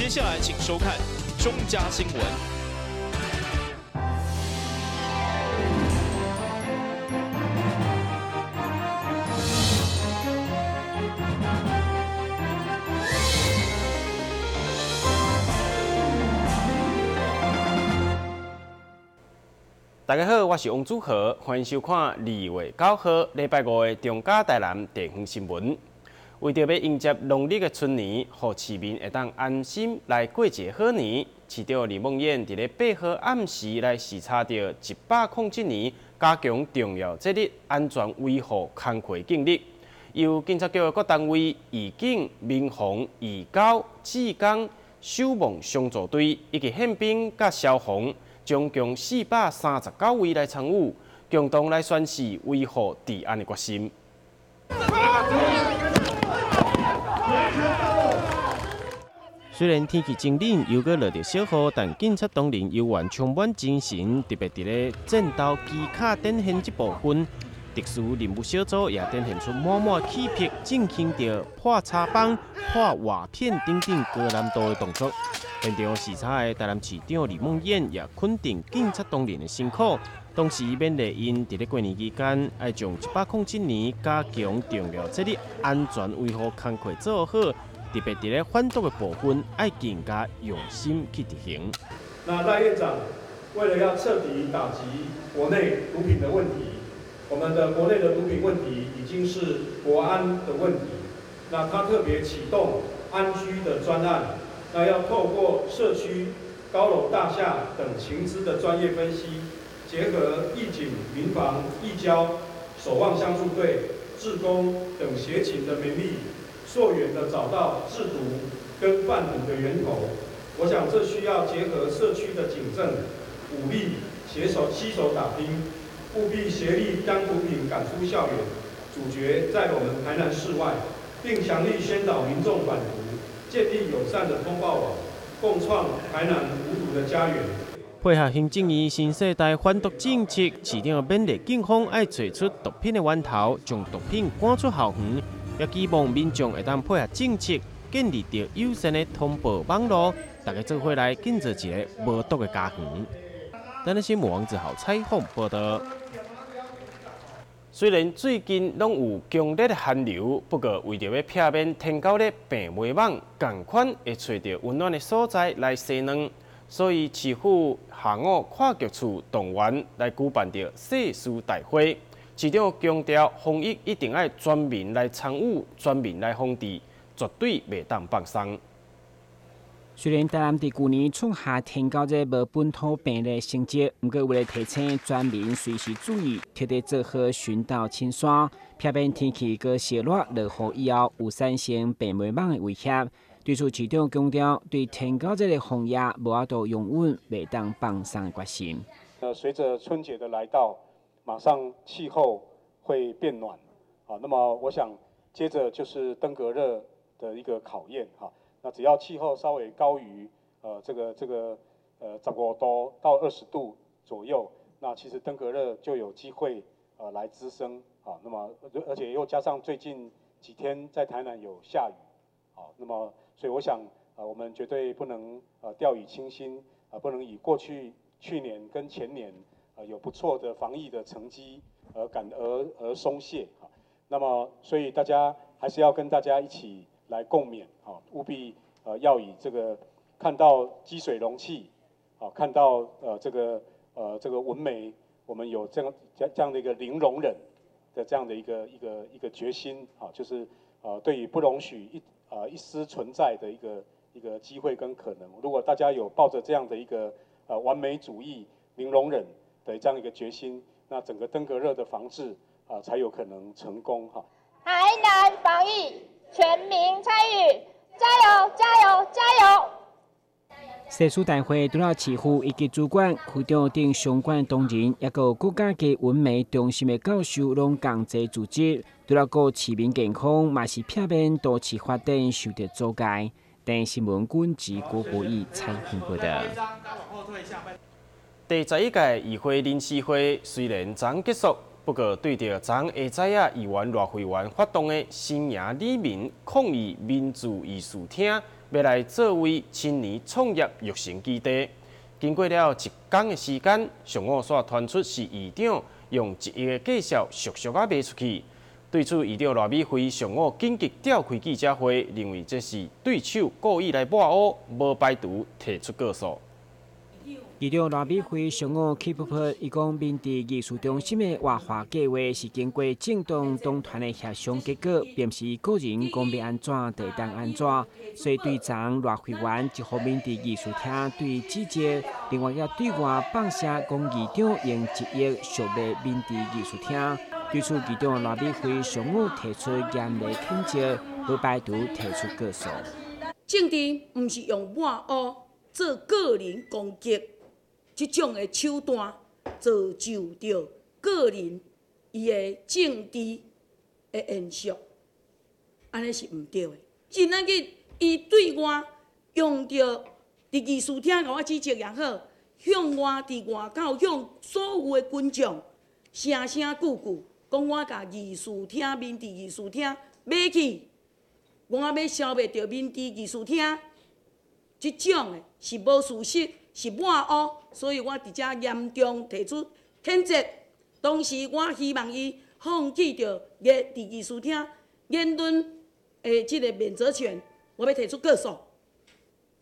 接下來請收看中嘉新聞。大家好，我是王祖豪，歡迎收看2月9號禮拜五的中嘉台南地方新聞。為著欲迎接農曆的春年，予市民會當安心來過一个好年，市長李孟諺佇咧8號暗時來視察著107年加強重要節日安全維護工課警力，由警察局的各單位、義警、民防、義交、志工、守望相助隊以及憲兵佮消防，總共439位來參與，共同來宣示維護治安的決心。雖然天氣真冷，又閣落著小雨，但警察當然猶原充滿精神，特別佇咧戰鬥機卡展現這部分，特殊任務小組也展現出滿滿氣魄，進行著破插枋、破瓦片等等高難度的動作。現場視察的台南市長李孟諺也肯定警察當然的辛苦，同時勉勵𪜶佇咧過年期間，愛將107年加強重要節日安全維護工課做好，特別佇咧反毒的部分，愛更加用心去執行。那賴院長為了要徹底打擊國內毒品的問題，我們的國內的毒品問題已經是國安的問題，那他特別啟動安居的專案。那要透過社區、高樓大廈等情資的專業分析，結合義警、民防、義交、守望相助隊、志工等協勤的民力，溯源的找到製毒跟販毒的源頭。我想這需要結合社區的警政、武力攜手攜手打拼，務必協力將毒品趕出校園，阻絕在我們台南市外，並強力宣導民眾反毒。建立友善的通報網，共創台南無毒的家園。配合行政院新世代反毒政策，市長勉勵警方愛找出毒品的源頭，將毒品趕出校園，也期望民眾會當配合政策，建立著友善的通報網路，大家做伙來建造一个無毒的家園。台南新聞王子豪採訪報道。雖然最近攏有強烈的寒流，不過為著欲避免天狗日病媒蠓仝款會揣著溫暖的所在來生卵，所以市府下午跨局處動員來舉辦著誓師大會。市長強調，防疫一定愛全民來參與，全民來防治，絕對袂當放鬆。雖然台南佇舊年創下天狗日無本土病例成績，毋過為了提醒全民隨時注意，特地做好巡道清山，避免天氣閣燒熱落雨以後有產生病媒蠓的威脅。對此，市長強調，對天狗日的防疫無法度容忍，袂當放鬆的決心。隨著春節的來到，馬上氣候會變暖，啊，那麼我想接著就是登革熱的一個考驗，哈。那只要氣候稍微高於15度到20度左右，那其實登革熱就有機會來滋生啊。那麼而且又加上最近幾天在台南有下雨，啊，那麼所以我想我們絕對不能掉以輕心，不能以過去去年跟前年有不錯的防疫的成績而而鬆懈啊。那麼所以大家還是要跟大家一起來共勉啊，務必要以這個看到積水容器，啊，看到這個蚊媒，我們有這樣的一個零容忍的這樣的一個決心啊，就是對於不容許一絲存在的一個機會跟可能。如果大家有抱着這樣的一個完美主義、零容忍的這樣一個決心，那整個登革熱的防治啊才有可能成功哈。台南防疫，全民參與，加油！加油！加油！誓師大會除了市府以及主管、區長等相關同仁，抑閣有國家級蚊媒中心的教授，攏共齊組織。除了顧市民健康，嘛是避免都市發展受到阻礙。電視新聞軍及郭國義採訪報道。第11屆議會臨時會雖然昨昏結束，不過，對著昨昏下早仔議員賴惠元發動的新營里民抗議民自議事廳，欲來作為青年創業育成基地。經過了一工的時間，上午煞傳出是議長用1億的價數俗俗仔賣出去。對此，議長賴美惠上午緊急召開記者會，認為這是對手故意來抹烏，無排除提出告訴。議長賴美惠上午氣噗噗，伊講民智藝術中心的活化計劃是經過政黨黨團的協商結果，並毋是伊個人講欲按怎就會當按怎，所以對昨賴惠元一予民智藝術廳對指責，另外也對外放聲講議長用1億贖賣民智藝術廳。對此，議長賴美惠上午提出嚴厲譴責，無排除提出告訴。政治毋是用抹烏做個人攻擊。這種的手段造就著個人伊的政治的延續，按呢是毋對的。真仔緊，伊對外用著佇議事廳共我指責也好，向外佇外口向所有的群眾聲聲句句講我共議事廳、民智議事廳買去，我欲消滅著民智議事廳，這種的是無事實。是抹烏，所以我佇遮嚴重提出譴責。同時，我希望伊放棄著佇議事廳言論的這个免責權，我欲提出告訴，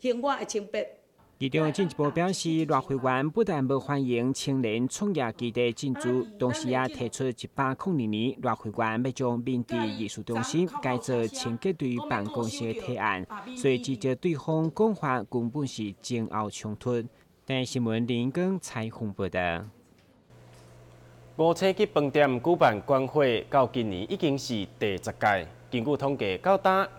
還我的清白。議長進一步表示，賴惠元不但無歡迎青年創業基地進駐，同時也提出102年賴惠元欲將民智藝術中心改做清潔隊辦公室的提案，所以指責對方講法根本是前後衝突。台視新聞林光採訪報道。五星級飯店舉辦捐血，到今年已經是第10屆。根據統計，到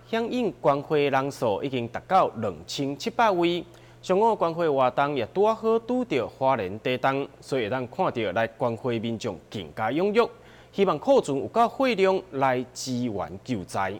今響應捐血人數已經達到2700位。上午捐血活動也拄好拄著花蓮地動，所以會當看著來捐血民眾更加踴躍，希望庫存有夠血量來支援救災。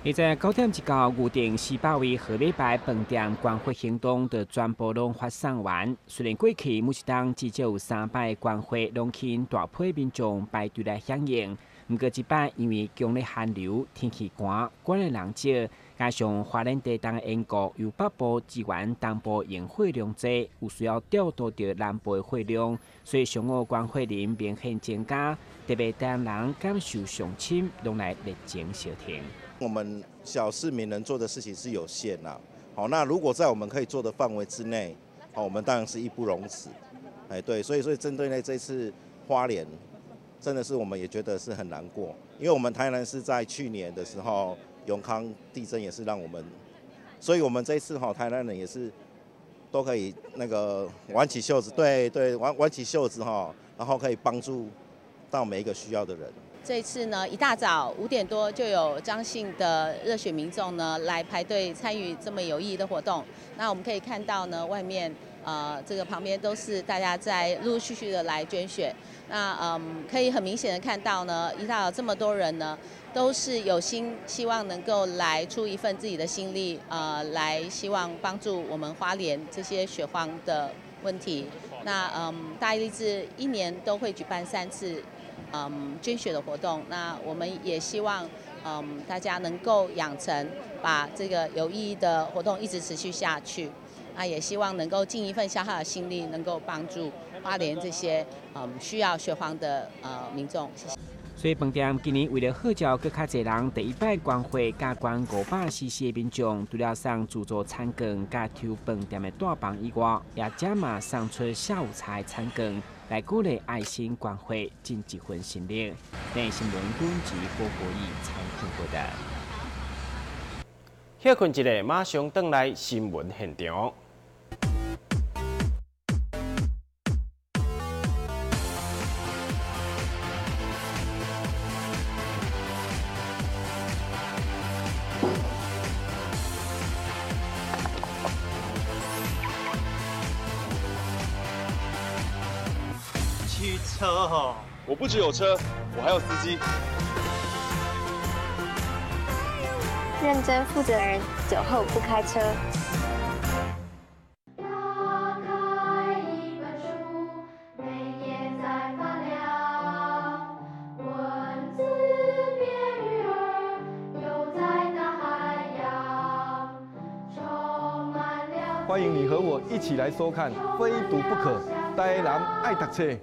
現在9點一到，預定400位號碼牌飯店捐血行動就全部攏發送完。雖然過去每一冬至少有3擺捐血，攏吸引大批民眾排隊來響應。毋過這擺因為強烈寒流、天氣寒，捐的人少，加上花蓮地動的緣故，由北部支援東部用血量濟，有需要調度著南部的血量，所以上午捐血人明顯增加，特別台南人感受上深，攏來熱情相挺。我們小市民能做的事情是有限啦，好，那如果在我們可以做的範圍之內，好，我們當然是義不容辭。哎，對，所以針對呢這次花蓮，真的是我們也覺得是很難過，因為我們台南是在去年的時候永康地震也是讓我們，所以我們這次哈台南人也是都可以那個挽起袖子，對對，挽起袖子哈，然後可以幫助到每一個需要的人。這次呢，一大早5點多就有張姓的熱血民眾呢來排隊參與這麼有意義的活動。那我們可以看到呢，外面這個旁邊都是大家在陸陸續續的來捐血。那可以很明顯的看到呢，一大早這麼多人呢，都是有心希望能夠來出一份自己的心力，來希望幫助我們花蓮這些血荒的問題。那大義勵志一年都會舉辦3次。捐血的活動，那我們也希望，大家能夠養成把這個有意義的活動一直持續下去。那也希望能夠盡一份小小的心力，能夠幫助花蓮這些需要血荒的民眾。謝謝。所以飯店今年為了號召閣較濟人第一擺捐血，加捐500cc 的民眾，除了送自助餐券、佮抽飯店的大棒以外，也加碼送出下午茶的餐券，來鼓勵愛心捐血，盡一份心力。台視新聞本集郭国义采访报道。歇困一下，馬上轉來新聞現場。車哦，我不只有車，我還有司機。認真負責人，酒後不開車。打開一本書，每頁在發亮。欢迎你和我一起来收看《非读不可》，台南爱读册。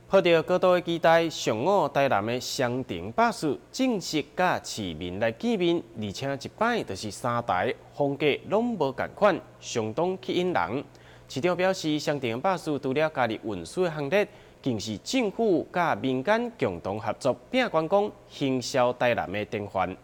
抱著高度的期待，上午台南的双城巴士正式佮市民来见面，而且一摆就是三台，风格拢无仝款，相当吸引人。市长表示，双城巴士除了加入运输的行列，更是政府佮民间共同合作，拼观光、行销台南的典范。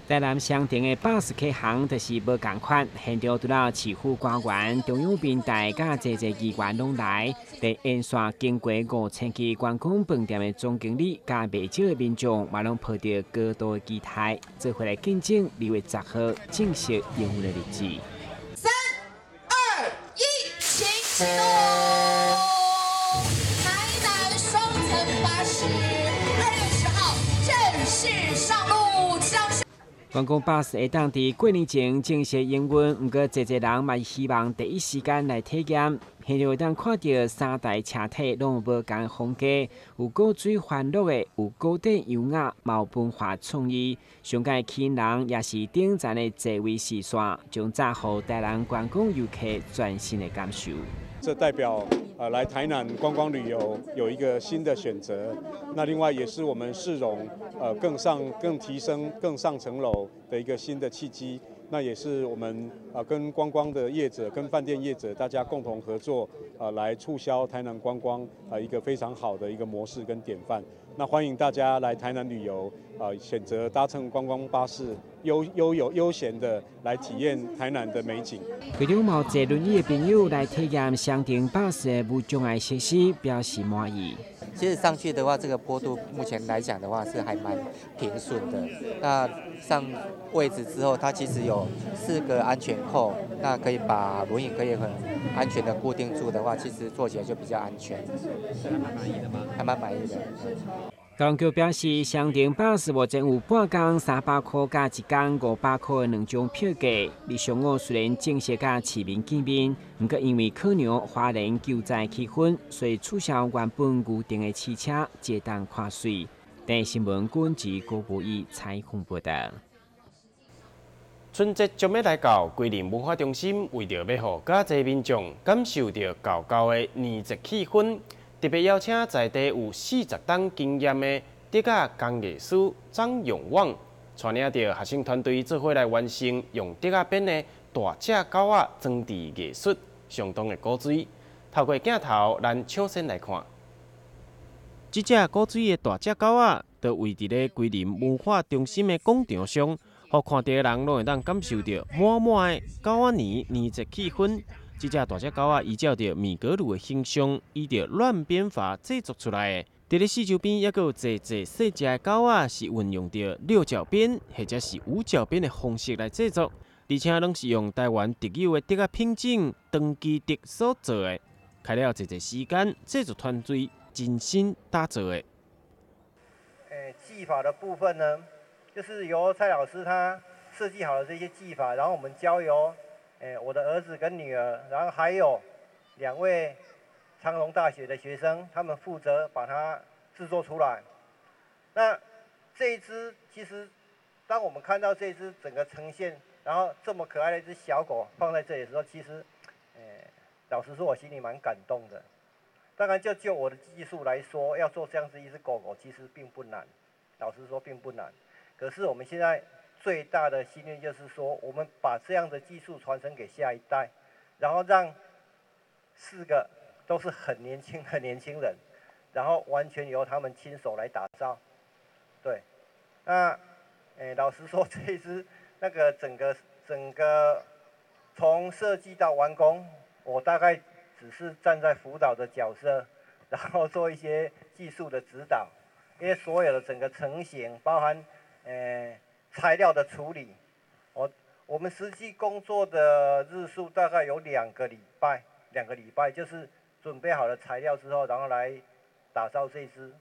台南双城的巴士启航就是无仝款，现场除了市府官员、中央平台佮济济议员拢来，伫沿线经过5000间观光饭店的总经理佮袂少的民众，嘛拢抱著高度的期待，做伙来见证2月10号正式营运的日子。3、2、1，请启动！台南双层巴士2月10号正式上路。观光巴士会当伫过年前正式营运，毋过济济人嘛希望第一时间来体验。现场会当看到三台车体拢有无仝风格，有古水欢乐的，有古典优雅，嘛有文化创意。上盖吸引人也是顶层的座位视线，将炸予台南观光游客全新的感受。这代表来台南观光旅游有一个新的选择，那另外也是我们市容更提升、更上层楼的一个新的契机。那也是我们跟观光的业者、跟饭店业者大家共同合作来促销台南观光一个非常好的一个模式跟典范。那欢迎大家来台南旅游选择搭乘观光巴士，悠闲的来体验台南的美景。其中有坐轮椅的朋友来体验双层巴士的无障碍设施，表示满意。其实上去的话，这个坡度目前来讲的话是还蛮平顺的。那上位置之后，它其实有4个安全扣，那可以把轮椅可以很安全的固定住的话，其实坐起来就比较安全。还蛮满意的吗？还蛮满意的。交通局表示，双层巴士目前有半工300块佮一工500块的两种票价。伫上午虽然正式佮市民见面，毋过因为考量花莲救灾气氛，所以取消原本预定的试车，接单看水。台新闻军事郭博义采访报道。春节将要来到，桂林文化中心为著欲予较济民众感受著厚厚的年节气氛，特别邀请在地有40冬经验的竹仔工艺师张永旺，带领著学生团队做伙来完成用竹仔编的大只狗仔装置艺术，相当的古锥。透过镜头，咱抢先来看，这只古锥的大只狗仔，就位伫咧桂林文化中心的广场上，予看到的人拢会当感受著满满的狗仔年年节气氛。这只大只狗仔依照著米格鲁的形象，依著乱编法制作出来的。伫咧四周边，犹阁有济济细只的狗仔，是运用著六角边或者是五角边的方式来制作，而且拢是用台湾特有的竹仔品种长枝竹所做的。开了济济时间，制作团队精心打造的。技法的部分呢，就是由蔡老师他设计好了这些技法，然后我们交由我的儿子跟女儿，然后还有2位长荣大学的学生，他们负责把它制作出来。那这一只，其实当我们看到这一只整个呈现，然后这么可爱的一只小狗放在这里的时候，其实，老实说，我心里蛮感动的。当然，就我的技术来说，要做这样子一只狗狗，其实并不难。老实说，并不难。可是我们现在最大的心愿就是说，我们把这样的技术传承给下一代，然后让4个都是很年轻的年轻人，然后完全由他们亲手来打造。对，那老实说，这一只那个整个从设计到完工，我大概只是站在辅导的角色，然后做一些技术的指导，因为所有的整个成型，包含材料的处理，我们实际工作的日数大概有两个礼拜，2个礼拜就是准备好了材料之后，然后来打造这只，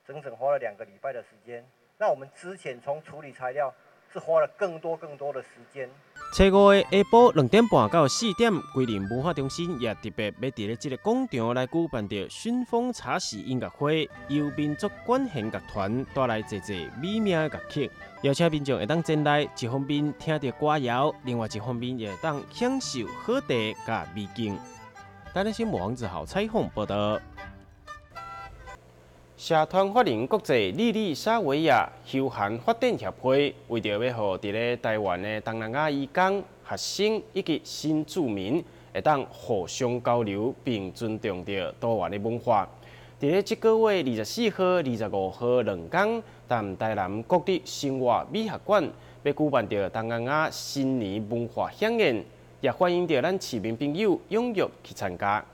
整整花了2个礼拜的时间。那我们之前从处理材料是花了更多更多的时间。初五的下晡2点半到4点，桂林文化中心也特别欲佇咧這个广场来举办著熏风茶席音乐会，由民族管弦乐团带来济济美妙的乐曲，邀请民众会当前来，一方面听著歌谣，另外一方面也会当享受好茶佮美景。台南新闻王子豪采访报道。社团法人国际莉莉莎维亚休闲发展协会，为著欲予佇咧台湾的东南亚移工、学生以及新住民，会当互相交流并尊重著多元的文化。佇咧這个月24号、25号两天，佇台南国立生活美学馆，欲举办著东南亚新年文化飨宴，也欢迎著咱市民朋友踊跃去参加。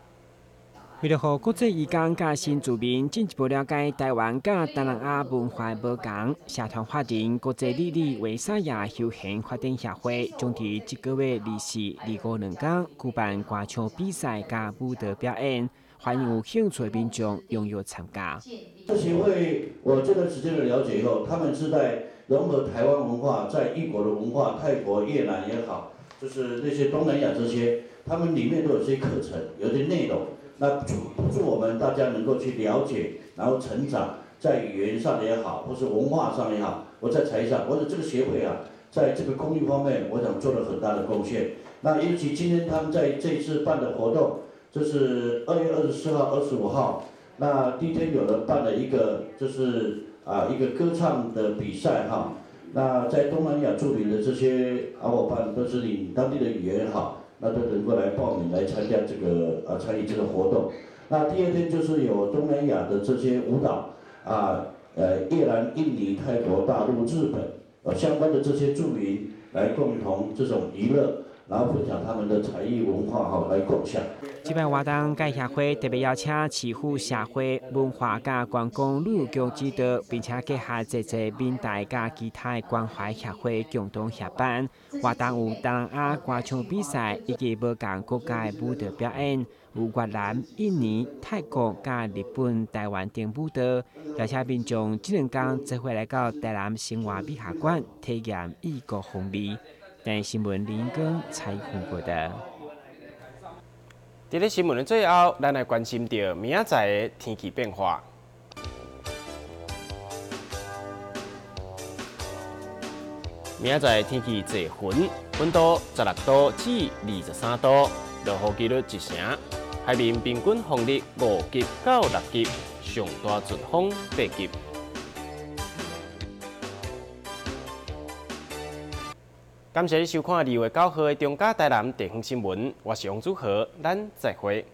为了予国际移工佮新住民进一步了解台湾佮东南亚文化无仝，社团法人国际莉莉维沙亚休闲发展协会将伫這个月24、25两天举办歌唱比赛佮舞蹈表演，欢迎有兴趣的民众踊跃参加。这协会我这段时间的了解以后，他们是在融合台湾文化，在异国的文化，泰国、越南也好，就是那些东南亚这些，他们里面都有些课程，有些内容。那助助我们大家能够去了解，然后成长，在语言上也好，或是文化上也好，我在才艺上，我想这个协会啊，在这个公益方面，我想做了很大的贡献。那尤其今天他们在这一次办的活动，就是2月24号、25号，那第一天有人办了一个，就是一个歌唱的比赛哈。那在东南亚驻留的这些好伙伴，都是以当地的语言好。那都能够来报名来参加这个参与这个活动。那第二天就是有东南亚的这些舞蹈啊，越南、印尼、泰国、大陆、日本，相关的这些住民来共同这种娱乐，然后分享他们的才艺文化哈，来共享。这摆活动，佮协会特别邀请市府社会文化佮观光旅游局指导，并且结合济济闽台佮其他的关怀协会共同协办。活动有东南亚歌唱比赛，以及无仝国家的舞蹈表演，有越南、印尼、泰国佮日本、台湾等舞蹈。邀请民众这两天做伙来到台南生活美学馆，体验异国风味。台南新闻林光采访报道。伫咧新闻的最后，咱来关心著明仔载的天气变化。明仔载天气济云，温度16度至23度，落雨几率1成。海面平均风力5级到6级，上大阵风8级。感谢你收看2月9号的中嘉台南地方新闻，我是王祖豪，咱再会。